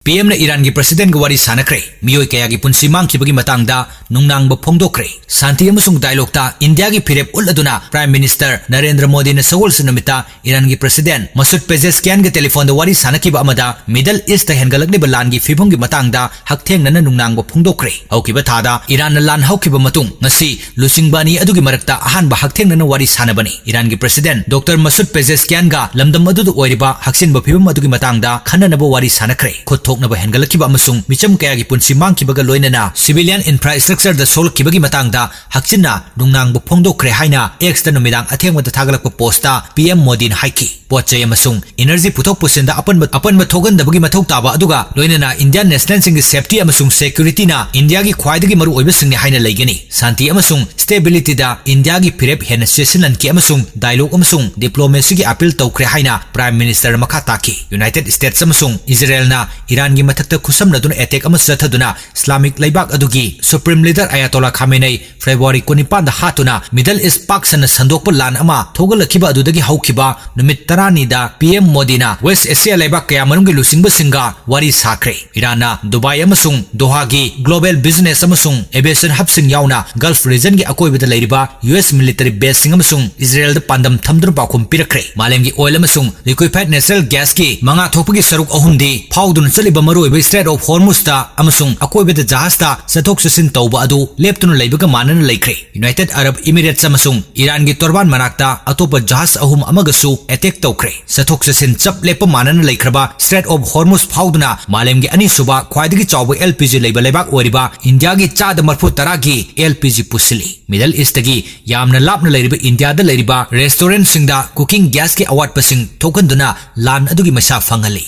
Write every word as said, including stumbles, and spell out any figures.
ꯄꯤ ꯑꯦꯝꯅ ꯏꯔꯥꯟꯒꯤ ꯄ꯭ꯔꯁꯤꯗꯦꯟꯒ ꯋꯥꯔꯤ ꯁꯥꯟꯅꯈ꯭ꯔꯦ꯫ ꯃꯤꯑꯣꯏ ꯀꯌꯥꯒꯤ ꯄꯨꯟꯁꯤ ꯃꯥꯡꯈꯤꯕꯒꯤ ꯃꯇꯥꯡꯗ ꯅꯨꯡꯅꯥꯡꯕ ꯐꯣꯡꯗꯣꯛꯈ꯭ꯔꯦ꯫ ꯁꯥꯟꯇꯤ ꯑꯃꯁꯨꯡ ꯗꯥꯏꯂꯣꯒꯇ ꯏꯟꯗꯤꯌꯥꯒꯤ ꯐꯤꯔꯦꯞ ꯎꯠꯂꯗꯨꯅ ꯄ꯭ꯔꯥꯏꯝ ꯃꯤꯅꯤꯁꯇꯔ ꯅꯔꯦꯟꯗ꯭ꯔ ꯃꯣꯗꯤꯅ ꯁꯒꯣꯜꯁꯦꯟ ꯅꯨꯃꯤꯠꯇ ꯏꯔꯥꯟꯒꯤ ꯄ꯭ꯔꯁꯤꯗꯦꯟ ꯃꯁꯨꯗ ꯄꯦꯖꯦꯁꯀꯤꯌꯥꯟꯒ ꯇꯦꯂꯤꯐꯣꯟꯗ ꯋꯥꯔꯤ ꯁꯥꯟꯅꯈꯤꯕ ꯑꯃꯗ ꯃꯤꯗꯜ ꯏꯁꯇ ꯍꯦꯟꯒꯠꯂꯛꯂꯤꯕ ꯂꯥꯟꯒꯤ ꯐꯤꯕꯝꯒꯤ ꯃꯇꯥꯡꯗ ꯍꯛꯊꯦꯡꯅꯅ ꯅꯨꯡꯅꯥꯡꯕ ꯐꯣꯡꯗꯣꯛꯈ꯭ꯔꯦ꯫ ꯍꯧꯈꯤꯕ ꯊꯥꯗ ꯏꯔꯥꯟꯅ ꯂꯥꯟ ꯍꯧꯈꯤꯕ ꯃꯇꯨꯡ ꯉꯁꯤ ꯂꯨꯆꯤꯡꯕ ꯑꯅꯤ ꯑꯗꯨꯒꯤ ꯃꯔꯛꯇ ꯑꯍꯥꯟꯕ ꯍꯛꯊꯦꯡꯅꯅ ꯋꯥꯔꯤ ꯁꯥꯟꯅꯕꯅꯤ꯫ ꯏꯔꯥꯟꯒꯤ ꯄ꯭ꯔꯁꯤꯗꯦꯟ ꯗꯣꯛꯇꯔ ꯃꯁꯨꯗ ꯄꯦꯖꯦꯁꯀꯤꯌꯥꯟꯒ ꯂꯝꯗꯝ ꯑꯗꯨꯗ ꯑꯣꯏꯔꯤꯕ ꯍꯛꯆꯤꯟꯕ ꯐꯤꯕꯝ ꯑꯗꯨꯒꯤ ꯃꯇꯥꯡꯗ ꯈꯟꯅꯅꯕ ꯋꯥꯔꯤ ꯁꯥꯟꯅꯈ꯭ꯔꯦ꯫ ꯈꯨꯠ ꯊꯣꯛꯅꯕ ꯍꯦꯟꯒꯠꯂꯛꯈꯤꯕ ꯑꯃꯁꯨꯡ ꯃꯤꯆꯝ ꯀꯌꯥꯒꯤ ꯄꯨꯟꯁꯤ ꯃꯥꯡꯈꯤꯕꯒ ꯂꯣꯏꯅꯅ civilian infrastructureꯗ ꯁꯣꯛꯂꯛꯈꯤꯕꯒꯤ ꯃꯇꯥꯡꯗ ꯍꯛꯆꯤꯟꯅ ꯅꯨꯡꯅꯥꯡꯕ ꯐꯣꯡꯗꯣꯛꯈ꯭ꯔꯦ ꯍꯥꯏꯅ Xꯇ ꯅꯨꯃꯤꯗꯥꯡ ꯑꯊꯦꯡꯕꯗ ꯊꯥꯒꯠꯂꯛꯄ ꯄꯣꯁꯇ ꯄꯤ ꯑꯦꯝ ꯃꯣꯗꯤꯅ ꯍꯥꯏꯈꯤ꯫ ꯄꯣꯠ ꯆꯩ ꯑꯃꯁꯨꯡ ꯏꯅꯔꯖꯤ ꯄꯨꯊꯣꯛ ꯄꯨꯁꯤꯟꯗ ꯑꯄꯟꯕ, ꯑꯄꯟꯕ ꯊꯣꯛꯍꯟꯗꯕꯒꯤ ꯃꯊꯧ ꯇꯥꯕ ꯑꯗꯨꯒ ꯂꯣꯏꯅꯅ ꯏꯟꯗꯤꯌꯥꯟ ꯅꯦꯁꯅꯦꯜꯁꯤꯡꯒꯤ ꯁꯦꯐꯇꯤ ꯑꯃꯁꯨꯡ ꯁꯦꯀ꯭ꯌꯨꯔꯤꯇꯤꯅ ꯏꯟꯗꯤꯌꯥꯒꯤ ꯈ꯭ꯋꯥꯏꯗꯒꯤ ꯃꯔꯨꯑꯣꯏꯕꯁꯤꯡꯅꯤ ꯍꯥꯏꯅ ꯂꯩꯒꯅꯤ꯫ ꯁꯥꯟꯇꯤ ꯑꯃꯁꯨꯡ ꯁ꯭ꯇꯦꯕꯤꯂꯤꯇꯤꯗ ꯏꯟꯗꯤꯌꯥꯒꯤ ꯐꯤꯔꯦꯞ ꯍꯦꯟꯅ ꯆꯦꯠꯁꯤꯜꯍꯟꯈꯤ ꯑꯃꯁꯨꯡ ꯗꯥꯏꯂꯣꯒ ꯑꯃꯁꯨꯡ ꯗꯤꯄ꯭ꯂꯣꯃꯦꯁꯤꯒꯤ ꯑꯄꯤꯜ ꯇꯧꯈ꯭ꯔꯦ ꯍꯥꯏꯅ ꯄ꯭ꯔꯥꯏꯝ ꯃꯤꯅꯤꯁꯇꯔꯅ ꯃꯈꯥ ꯇꯥꯈꯤ꯫ ꯌꯨꯅꯥꯏꯇꯦꯗ ꯁ꯭ꯇꯦꯠꯁ ꯑꯃꯁꯨꯡ ꯏꯖꯔꯦꯜꯅ ꯏꯔꯥꯟꯒꯤ ꯃꯊꯛꯇ ꯈꯨꯠꯁꯝꯅꯗꯨꯅ ꯑꯦꯇꯦꯛ ꯑꯃ ꯆꯠꯊꯗꯨꯅ ꯏꯁꯂꯥꯃꯤꯛ ꯂꯩꯕꯥꯛ ꯑꯗꯨꯒꯤ ꯁꯨꯄ꯭ꯔꯤꯝ ꯂꯤꯗꯔ ꯑꯌꯥꯇꯣꯂꯥ ꯈꯥꯃꯦꯅꯩ ꯐꯦꯕ꯭ꯔꯨꯋꯥꯔꯤ ꯀꯨꯟꯅꯤꯄꯥꯟꯗ ꯍꯥꯠꯇꯨꯅ ꯃꯤꯗꯜ ꯏꯁ ꯄꯥꯛ ꯁꯟꯅ ꯁꯟꯗꯣꯛꯄ ꯂꯥꯟ ꯑꯃ ꯊꯣꯛꯍꯜꯂꯛꯈꯤꯕ ꯑꯗꯨꯗꯒꯤ ꯍꯧꯈꯤꯕ ꯅꯨꯃꯤꯠ ꯇꯔꯥꯅꯤꯗ ꯄꯤ ꯑꯦꯝ ꯃꯣꯗꯤꯅ ꯋꯦꯁ ꯑꯦꯁꯤꯌꯥ ꯂꯩꯕꯥꯛ ꯀꯌꯥ ꯃꯔꯨꯝꯒꯤ ꯂꯨꯆꯤꯡꯕꯁꯤꯡꯒ ꯋꯥꯔꯤ ꯁꯥꯈ꯭ꯔꯦ꯫ ꯏꯔꯥꯟꯅ ꯗꯨꯕꯥꯏ ꯑꯃꯁꯨꯡ ꯗꯣꯍꯥꯒꯤ global business ꯑꯃꯁꯨꯡ aviation hubꯁꯤꯡ ꯌꯥꯎꯅ Gulf regionꯒꯤ ꯑꯀꯣꯏꯕꯗ ꯂꯩꯔꯤꯕ ꯌꯨ ꯑꯦꯁ military baseꯁꯤꯡ ꯑꯃꯁꯨꯡ ꯏꯖꯔꯦꯜꯗ ꯄꯥꯟꯗꯝ ꯊꯝꯗꯨꯅ ꯄꯥꯎꯈꯨꯝ ꯄꯤꯔꯛꯈ꯭ꯔꯦ꯫ ꯃꯥꯂꯦꯝꯒꯤ oil ꯑꯃꯁꯨꯡ liquefied natural gasꯀꯤ ꯃꯉꯥ ꯊꯣꯛꯄꯒꯤ ꯁꯔꯨꯛ ꯑꯍꯨꯝꯗꯤ ꯐꯥꯎꯗꯨꯅ ꯆꯠꯂꯤꯕ ꯃꯔꯨꯑꯣꯏꯕ Strait of Hormuzꯇ ꯑꯃꯁꯨꯡ ꯑꯀꯣꯏꯕꯗ ꯖꯍꯥꯖꯇ ꯆꯠꯊꯣꯛ ꯆꯠꯁꯤꯟ ꯇꯧꯕ ꯑꯗꯨ ꯂꯦꯞꯇꯨꯅ ꯂꯩꯕꯒ ꯃꯥꯟꯅꯅ ꯂꯩꯈ꯭ꯔꯦ꯫ ꯌꯨꯅꯥꯏꯇꯦꯗ ꯑꯔꯕ ꯏꯃꯤꯔꯦꯠꯁ ꯑꯃꯁꯨꯡ ꯏꯔꯥꯟꯒꯤ ꯇꯣꯔꯕꯥꯟ ꯃꯅꯥꯛꯇ ꯑꯇꯣꯞꯄ ꯖꯍꯥꯖ ꯑꯍꯨꯝ ꯑꯃꯒꯁꯨ ꯑꯦꯇꯦꯛ ꯇꯧꯈ꯭ꯔꯦ꯫ ꯆꯠꯊꯣꯛ ꯆꯠꯁꯤꯟ ꯆꯞ ꯂꯦꯞꯄ ꯃꯥꯟꯅꯅ ꯂꯩꯈ꯭ꯔꯕ Strait of Hormuz ꯐꯥꯎꯗꯨꯅ ꯃꯥꯂꯦꯝꯒꯤ ꯑꯅꯤꯁꯨꯕ ꯈ꯭ꯋꯥꯏꯗꯒꯤ ꯆꯥꯎꯕ L P G ꯂꯩꯕ ꯂꯩꯕꯥꯛ ꯑꯣꯏꯔꯤꯕ ꯏꯟꯗꯤꯌꯥꯒꯤ ꯆꯥꯗ ꯃꯔꯐꯨ ꯇꯔꯥꯒꯤ L P G ꯄꯨꯁꯤꯜꯂꯤ꯫ ꯃꯤꯗꯜ ꯏꯁꯇꯒꯤ ꯌꯥꯝꯅ ꯂꯥꯞꯅ ꯂꯩꯔꯤꯕ ꯏꯟꯗꯤꯌꯥꯗ ꯂꯩꯔꯤꯕ restaurantꯁꯤꯡꯗ cooking gasꯀꯤ ꯑꯋꯥꯠꯄꯁꯤꯡ ꯊꯣꯛꯍꯟꯗꯨꯅ ꯂꯥꯟ ꯑꯗꯨꯒꯤ ꯃꯩꯁꯥ ꯐꯪꯍꯜꯂꯤ꯫